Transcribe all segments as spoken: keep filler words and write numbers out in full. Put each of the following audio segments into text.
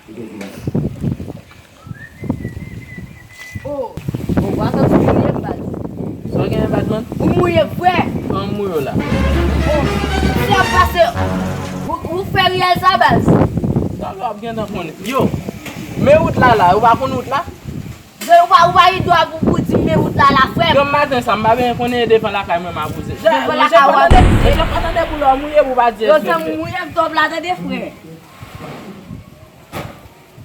Oh, oh, w a santi mouye m, baz. Sa w genyen, Batman? Ou mouye vre. An mouye w la. Oh, sa ap pase? Ou, ou fè riyèl sa, baz? Sa w ap gentan konnen. Yo, men wout la la, ou pa konn wout la? Yo, ou pa, ou pa gen dwa pou, pou di m men wout la la, frè m. Demen maten sa, m pa bezwen konnen devan lakay mwen m a poze. Devan lakay w a poze. Jan pa tande pou lè w mouye pou w pa di yo, se mouye m twòp la, tande, frè.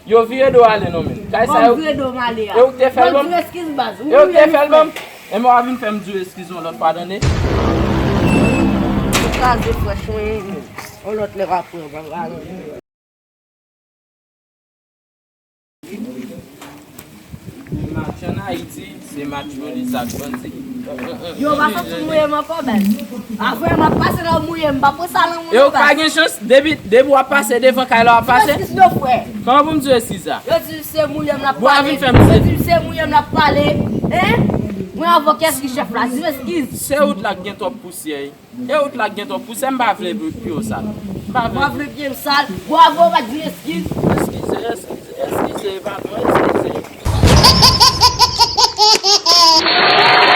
Yo vire do ale non, men. Kay sa yo. Vire do m ale a. E ou k te fè l ban m? Di eskiz, baz. E ou k te fè l ban m? E mwen w a vin fè m di eskiz yon lòt fwa, tande? Ou kraze frèch mwen, yon lòt lè w a pran, baz. Match ann Ayiti, se match polis ak bandi. Yo, pa santi mouye m ankò, baz. Apre, m ap pase nan mouye, m pa pran sa nan moun yo, baz. Yo, pa gen chans, depi, depi w ap pase devan kay la, w ap pase. Di m eskiz non, frè. Kòman pou m di w eskiz sa? Yo di se mouye m l ap pale. Bwa vin fè m di. Yo di se mouye m l ap pale. Hein? Mwen avè w, kiyès ki chèf la? Di m eskiz. Se wout la k gen twòp pousyè. E wout la k gen twòp pousyè, m pa vle pye w sal. M pa vle. Ou pa vle pye m sal? Bwa avè w, pa di m eskiz. Eskize, eskize, eskize, patwon, eskize.